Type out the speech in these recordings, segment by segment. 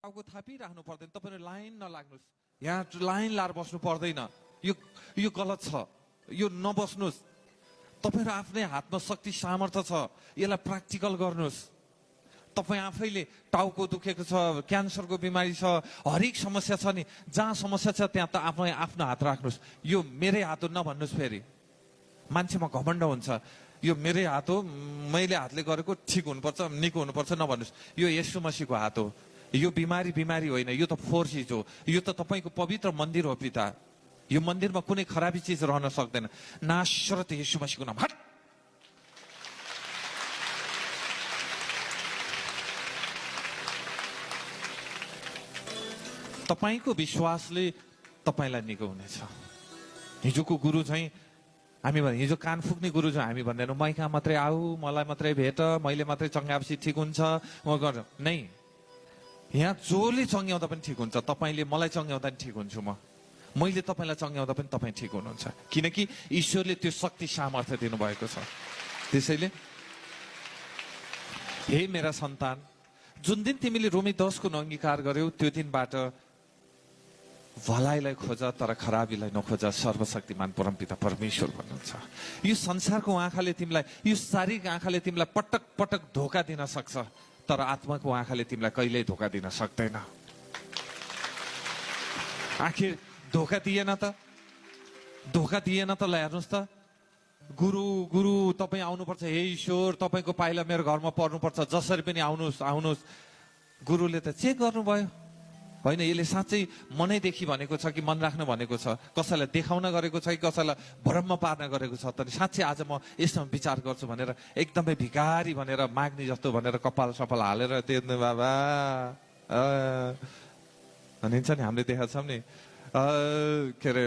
टाउको थापिराख्नु पर्दैन, तपाईहरु लाइन नलाग्नुस्, यहाँ लाइन लाएर बस्नु पर्दैन, यो गलत छ, यो नबस्नुस्। तपाईहरु आफ्नै हातमा शक्ति सामर्थ्य छ, यसलाई प्र्याक्टिकल गर्नुस्। तपाई आफैले टाउको दुखेको छ, क्यान्सरको बिमारी छ, हरेक समस्या छ नि, जहाँ समस्या छ त्यहाँ त आफ्नो हात राख्नुस्। यो मेरै हात हो नभन्नुस्। फेरि मान्छेमा घमण्ड हुन्छ, यो मेरै हात हो, मैले हातले गरेको ठिक हुनुपर्छ, निको हुनुपर्छ नभन्नुस्। यो येशू मसीहको हात हो। यो बिमारी होइन, यो त फोर्सिस हो। यो त तपाईको पवित्र मन्दिर हो पिता। यो मन्दिरमा कुनै खराबी चिज रहन सक्दैन। नासरत येशू मसीहको नाम, हट। तपाईको विश्वासले तपाईलाई निको हुनेछ। हिजोको गुरु चाहिँ हामी भने, हिजो कान फुक्ने गुरु चाहिँ हामी भन्दैनौँ मै कहाँ मात्रै आऊ, मलाई मात्रै भेट, मैले मात्रै चङ्ग्याएपछि ठिक हुन्छ, म गर्छु नै। यहाँ जसले चङ्ग्याउँदा पनि ठिक हुन्छ। तपाईले मलाई चङ्ग्याउँदा पनि ठिक हुन्छु म, मैले तपाईलाई चङ्ग्याउँदा पनि तपाईँ ठिक हुनुहुन्छ, किनकि ईश्वरले त्यो शक्ति सामर्थ्य दिनुभएको छ। त्यसैले हे मेरा सन्तान, जुन दिन तिमीले रोमी 10 को अंगीकार गर्यौ, त्यो दिनबाट भलाइलाई खोज तर खराबीलाई नखोज, सर्वशक्तिमान परमपिता परमेश्वर भन्नुहुन्छ। यो संसारको आँखाले तिमीलाई, यो शारीरिक आँखाले तिमीलाई पटक पटक धोका दिन सक्छ, तर आत्माको आँखाले तिमीलाई कहिल्यै धोका दिन सक्दैन। आखिर धोका दिएन त, धोका दिएन त। ल हेर्नुहोस् त, गुरु तपाईँ आउनुपर्छ, हे ईश्वर तपाईँको पाइला मेरो घरमा पर्नुपर्छ, जसरी पनि आउनुहोस् आउनुहोस्। गुरुले त चेक गर्नुभयो होइन, यसले साँच्चै मनैदेखि भनेको छ कि मन राख्न भनेको छ, कसैलाई देखाउन गरेको छ कि कसैलाई भ्रममा पार्न गरेको छ। तर साँच्चै आज म यसमा विचार गर्छु भनेर एकदमै भिखारी भनेर माग्ने जस्तो भनेर कपाल सपाल हालेर तिर्नु बाबा भनिन्छ नि, हामीले देखाएको छौँ नि। के अरे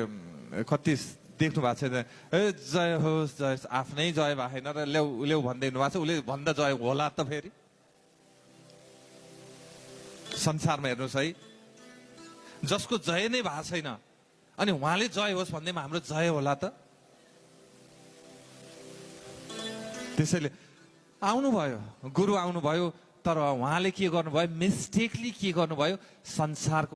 कति देख्नु भएको छैन, ए जय होस् जय, आफ्नै जय भएन र ल्याउ भन्दै हुनुभएको छ। उसले भन्दा जय होला त फेरि संसारमा हेर्नुहोस् है, जसको जय नै भएको छैन अनि उहाँले जय होस् भन्दैमा हाम्रो जय होला त। त्यसैले आउनुभयो, गुरु आउनुभयो, तर उहाँले के गर्नुभयो, मिस्टेकली के गर्नुभयो, संसारको